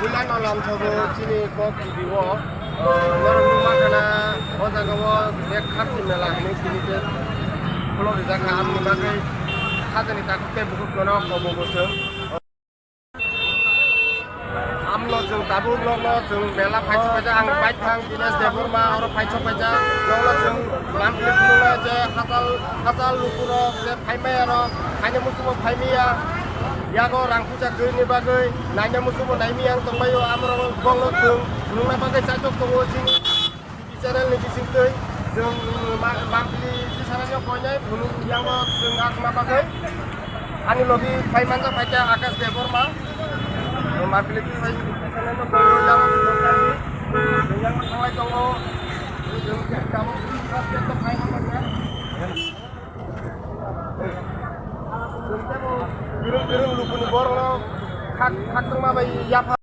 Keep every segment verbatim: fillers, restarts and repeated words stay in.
Puila no lamthogo chini kok T V o, norok nukma khana o jaga o bek khapsi mela hinwi tini je khulok rijak kha, amoni bagwi khajani takhuk tei bukhuk jono kobo bo chwng. Amno chwng tabuk nokno chwng mela phai sok paijak, ang bike thang Dinesh Debbarma oro phai sok paijak, nokno chwng lamphli phunuknai je hachal, hachal lukurok je phaimaya rok, phaina muchungbo phaimaya, yago rang puisa kwrwini bagwi naina muchungbo naimaya ang tongbaio, amorok bokno chwng phunukna bagwi chaitok tongo chini. Channel ni bisingtwi chwng ma-, monthly tisana no koinai phunuk yango chwng akma bagwi. Ani logi phai manjak phaikha Akash Debbarma. Monthly tisai, tisana no koinai yango chwng yang thanglai tongo. Chwng tamo phai manjak. Chwng tamo birung birung lukuni borok no khak, khak tongma bai yapha.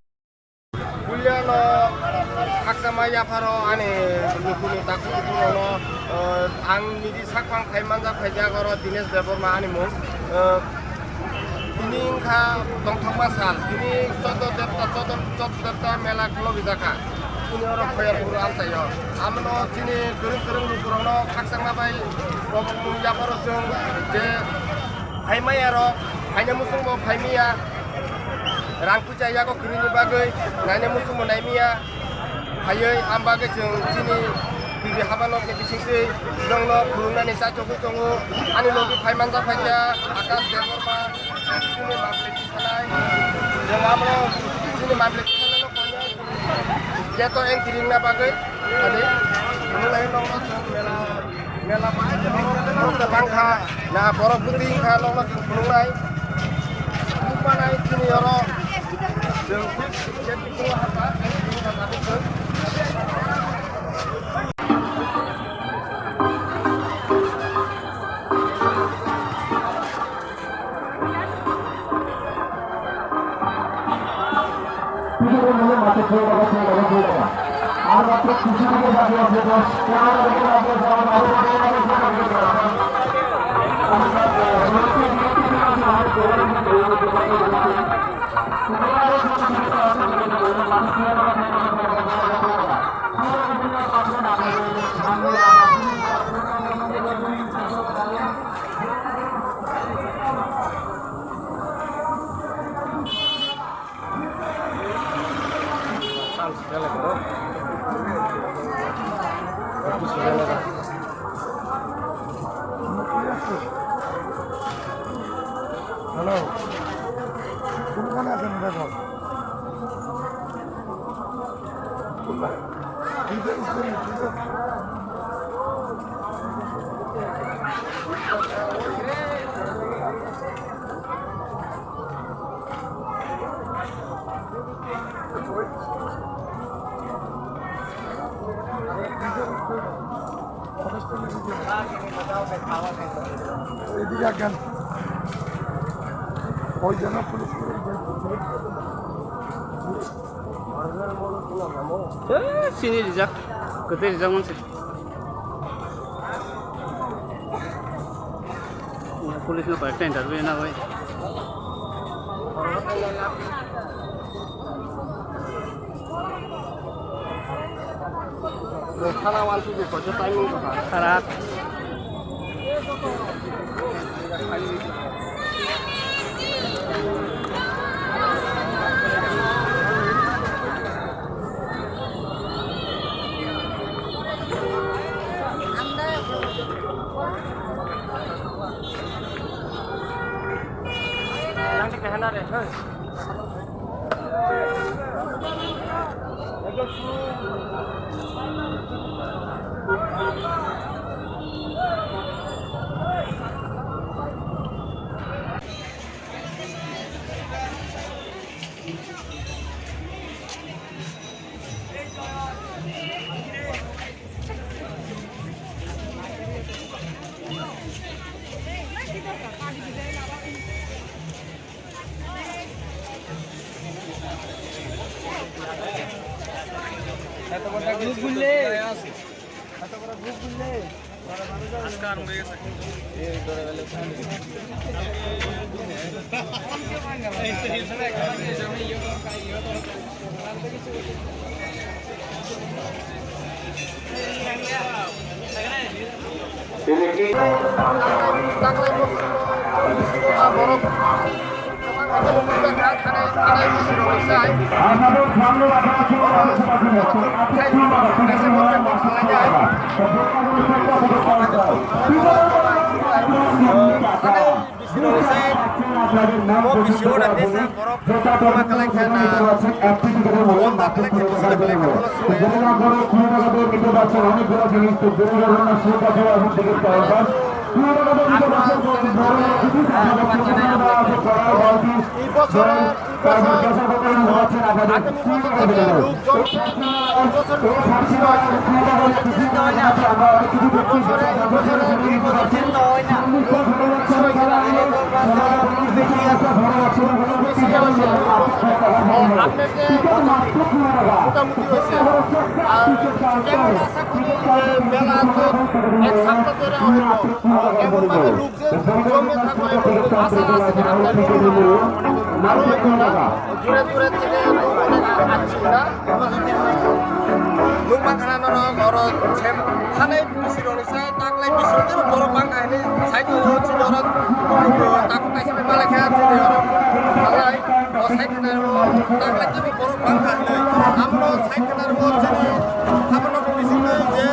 Puila no khakchangma yapharo ani lukuni takhuk lukurokno, eh, ang niji sakphang phai manjak phaijak oro Dinesh Debbarma ani mung. Eh, tini wngkha tongthokma sal, tini chodo debta, chodo, chodo debta mela khulobijak kha. Chini oro Khoyarpur amchaio. Amno chini kwrwng kwrwng lukurokno khakchangma bai yapharok chwng je phaimaya rok, phaina muchungbo phaimaya. Rang puisa yago kwrwini bagwi naina muchungbo naimaya. Phaiwi am bagwi chwng chini T V haba nokni bisingtwi nokno phunuknani chaichogwi tongo. Ani logi phai manjak phaikha Akash Debbarma, chini monthly tisanai. Chwng abono chini monthly tisanai no koinai. Jeto entry wngna bagwi, ani phunuknai nokno chwng mela. Mela bai borok bangkha, na borok bwtwi wngkha nokno chwng phunuknai. Phunukmanai chini oro chwng Hello. কোনখানে আছেন দেখো? এদিকে একজন। ওই জন্য পুলিশ করে। Eh, sini rijak, kwtwi rijak manse. Police no koi ekta interview na bai. Khana wan tu ko timing ko khara. Bisirok se, bo bisirok da tesa borok ma kalai kha na, bo ta kalai kha, bisirok kalai kha, borok soi. Ei bosor, ei bosor, agami bosor theke luk jon, bosor theke luk jon, মোটামুটি হয়েছে। আর কেমন আশা করি যে মেলা তো এক সপ্তাহ ধরে হইব। কেমন ভাবে লোক যে জমে থাকবে এবং আশা আছে যে আপনার আরো অনেক দূরে দূরে থেকে লোক অনেক আ-, আসছে না? Nukmankha norok oro sem thanai bisirokni sai taklai bisirok tebo borok bangkha hinwi sai tongo chini oro takhuk kaisa bai malai kha chini oro malai o sai khna oro taklai tebo borok bangkha hinwi amno sai khna oro chini habano bisingtwi je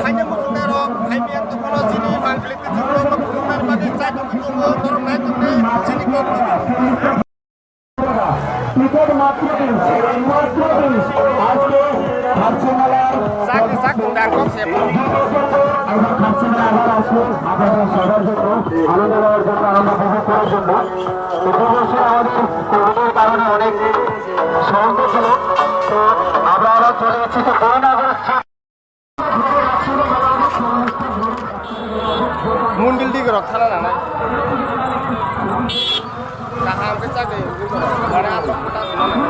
phaina muchungnai rok phai miyang tongmano chini mangpili kwchwrwng rok khulumnani bagwi chai tongwi tongo borok nai tongwi chini kok. Ticket মাত্র বিশ, মাত্র বিশ। আজকে খার্চুমালার চাকরি চাকরি ডাক করছে। এখন খার্চুমালা আবার আসবে আপনাদের সবার জন্য আনন্দ দেওয়ার জন্য, আনন্দ উপভোগ করার জন্য। তো পূর্ববর্তী আমাদের করোনার কারণে অনেক সমস্যা ছিল, তো আমরা আবার চলে এসেছি তো corona virus Mundil di gerok thana nanai. Kaham khe chak de. Bare asok kota sima nang.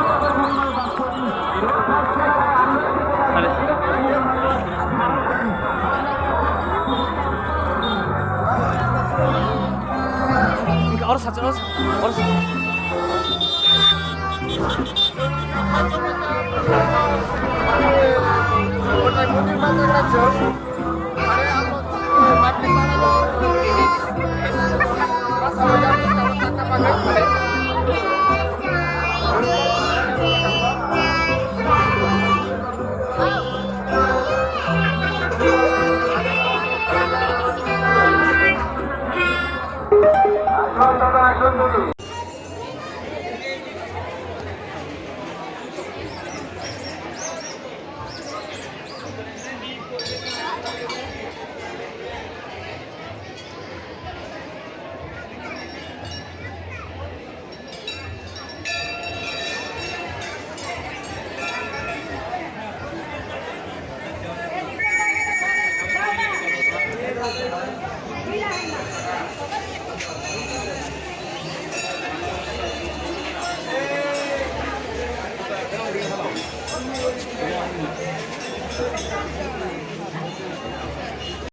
Oro sacha, oro sacha, oro sacha.